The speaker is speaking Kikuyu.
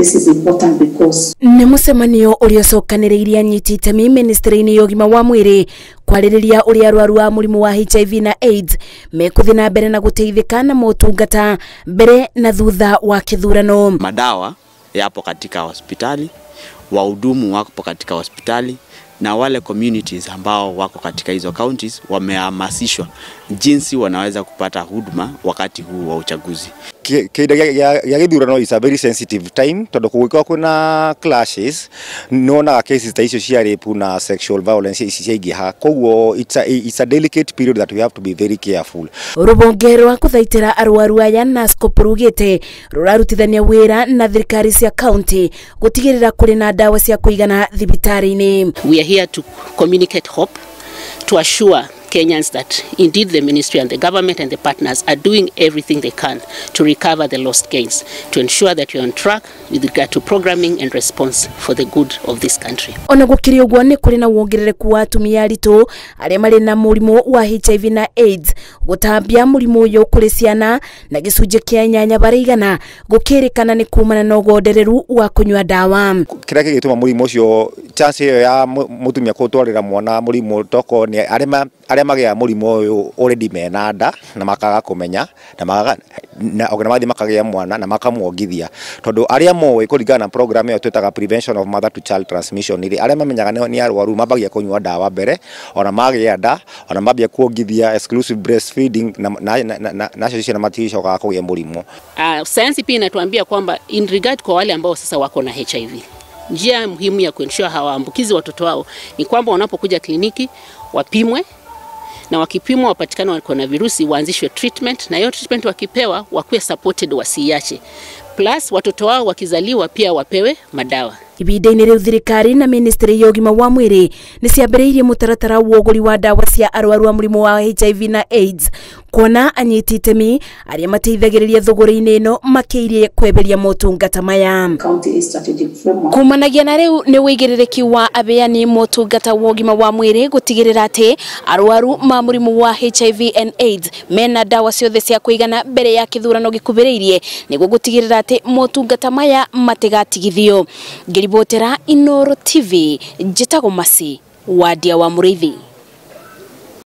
This is important because nĩ mũcemanio ũrĩa ũcokanĩrĩirie anyiti itemi ministry-inĩ ya ũgima wa mwĩrĩ kwarĩrĩria ũrĩa arwaru a mũrimũ wa HIV na AIDS mekũthiĩ na mbere na gũteithĩka na motungata mbere na thutha wa kĩthurano. Madawa yapo katika hospitali, wahudumu wapo katika hospitali na wale communities ambao wako katika hizo counties wamehamasishwa jinsi wanaweza kupata huduma wakati huu wa uchaguzi. Kihinda gĩa gĩthurano is a very sensitive time tondu kũngĩkorwo kwĩna clashes nĩwonaga cases ta icio cia rape na sexual violence ici ciaingĩha, koguo it's a delicate period that we have to be very careful. Rũhonge rwa kũthaitĩra arwaru aya NASCOP rugĩte rũrarutithania wĩra na thirikari cia county gũtigĩrĩra kũrĩ na ndawa cia kũigana thibitarĩ-inĩ. We are here to communicate hope, to assure Kenyans that indeed the ministry and the government and the partners are doing everything they can to recover the lost gains, to ensure that we are on track with regard to programming and response for the good of this country. Ona gũkĩrĩ ũguo nĩ kũrĩ na wongerereku wa atumia aritũ arĩa marĩ na mũrimũ wa HIV na AIDS gũtambia mũrimũ ũyũ kũrĩ ciana na gĩcunjĩ kĩa 8 harĩ igana gũkĩrĩkana nĩ kumana na ũgondereru wa kũnyua ndawa. Kĩrĩa kĩgĩtũma mũrimũ ũcio chance ĩyo ya mũtumia gũtwarĩra mwana mũrimũ toko nĩ arĩa magĩa mũrimũ ũyũ already mena nda na makaga kũmenya na makaga na ona mathiĩ makagĩa mwana na makamwongithia, tondũ arĩa moĩ kũringana na program ĩyo twĩtaga prevention of mother to child transmission rĩ, arĩa mamenyaga nĩ arwaru mambagia kũnyua ndawa mbere ona magĩa nda ona mambia kuongithia exclusive breastfeeding nacio ciana maticokaga kũgĩa mũrimũ. Sayansi pia inatuambia kwamba in regard kwa wale ambao sasa wako na HIV, njia muhimu ya kuensure hawaambukizi watoto wao ni kwamba wanapokuja kliniki wapimwe, na wakipimwa wapatikane wako na virusi waanzishwe treatment, na hiyo treatment wakipewa wakuwe supported wasiiache. Plus watoto wao wakizaliwa pia wapewe madawa. Ihinda-inĩ rĩu thirikari na ministry ya ũgima wa mwĩrĩ nĩ ciambĩrĩirie mũtaratara wa ũgũri wa ndawa cia arwaru a mũrimũ wa HIV na AIDS kuona anyiti itemi arĩa mateithagĩrĩria thũgũrĩ-inĩ ĩno makĩirie kweberia motungata maya. Kumanagia na rĩu nĩ wĩigĩrĩrĩki wa abeani motungata wa ũgima wa mwĩrĩ gũtigĩrĩra atĩ arwaru ma mũrimũ wa HIV and AIDS mena ndawa ciothe cia kũigana mbere ya kĩthurano gĩkuhĩrĩirie nĩguo gũtigĩrĩra atĩ motungata maya matigatigithio. Ngĩribotera Inooro TV, njĩtagwo Masi Wadia wa Mũrĩithi.